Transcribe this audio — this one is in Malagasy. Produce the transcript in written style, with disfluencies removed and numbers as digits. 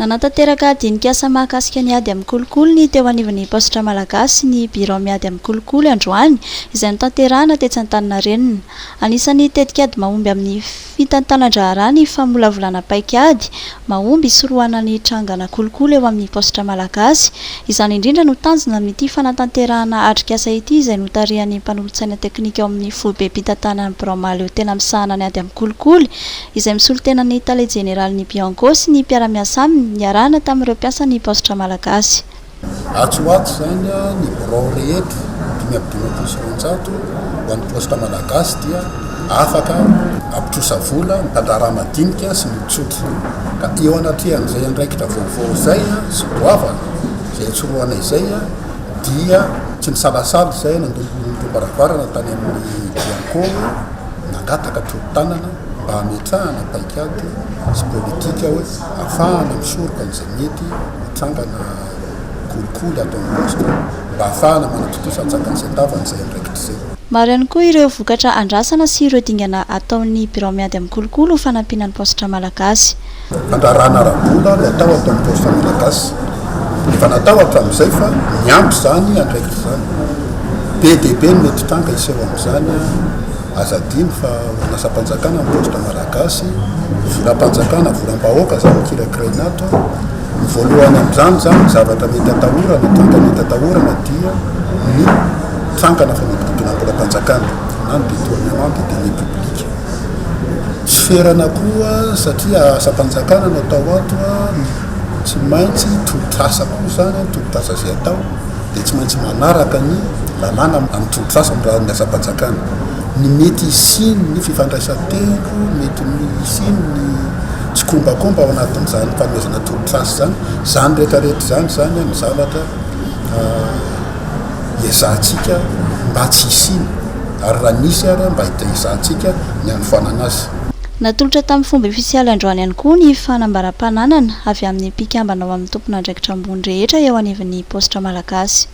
Nanatanteraka dinik'asa mahakasika ny ady amin'ny kolikoly ny teo anivon'ny Paositra Malagasy sy ny Birao miady amin'ny kolikoly androany, izay notanterahina tetsy Antaninarenina. Anisan'ny tetikady mahomby amin'ny fitantanan-draharaha ny famolavolana paikady mahomby hisorohana ny trangana kolikoly eo amin'ny Paositra Malagasy. Izany indrindra no tanjona amin'ity fanatanterahana atrikasa ity izay notarihan'ny mpanolotsaina teknika ao amin'ny foibem-pitantanan'ny birao mahaleo tena misahana ny ady amin'ny kolikoly izay misolo tena ny tale jeneralin'ny Bianco sy ny mpiara-miasa aminy niarahana tamin'ireo mpiasan'ny Paositra Malagasy. Atsy ho atsy izany ny birao rehetra 255 ho an'ny Paositra Malagasy dia afaka hampitrosa vola ny mpandraharaha madinika sy ny olon-tsotra. Ka eo anatrehan'izay andraikitra vaovao izay sy goavana izay antsorohana izay dia tsy nisalasala izay nandondom-baravarana tany amin'ny Bianco nangataka tolo-tanana mba hametrahana paikady sy politika hoe ahafahana misoroka an'izay mety ho trangana kolikoly ato amin'ny paositra mba ahafahana manatontosa antsakany sy andavany izay andraikitra izay. Maro ihany koa ireo vokatra andrasana sy ireo dingana ataon'ny birao miady amin'ny kolikoly ho fanampiana ny paositra malagasy. Fandraharahana ara-bola no atao ato amin'ny paositra malagasy. Efa natao hatramin'izay fa miampy izany andraikitra izany. Be dia be ny mety tranga hiseho amin'izany. Aza adino fa orinasam-panjakana ny paositra malagasy, volam-panjakana, volam-bahoaka izany no kirakiraina ato. Ny voalohany amin'izany izany, ny zavatra mety atahorana, tranga mety atahorana dia ny trangana fanodikodinam-bolam-panjakana na ny détournement de deniers publics. Tsy ferana koa satria asam-panjakana no atao ato, tsy maintsy tolotr'asa koa izany, tolotr'asa izay atao dia tsy maintsy manaraka ny lalàna amin'ny tolotr'asa ny asam-panjakana. Ny mety hisian'ny fifandraisan-tendro, mety hisian'ny tsikombakomba ao anatin'izany fanomezana tolotr'asa izany, izany rehetra rehetra izany izany no zavatra iezahantsika mba tsy hisiana ary raha nisy ary mba hiezahantsika ny hanofanana azy. Natolotra tamin'ny fomba ofisialy androany ihany koa ny fanambaram-pananana avy amin'ny mpikambana ao amin'ny tompon'andraikitra ambony rehetra eo anivon'ny Paositra Malagasy.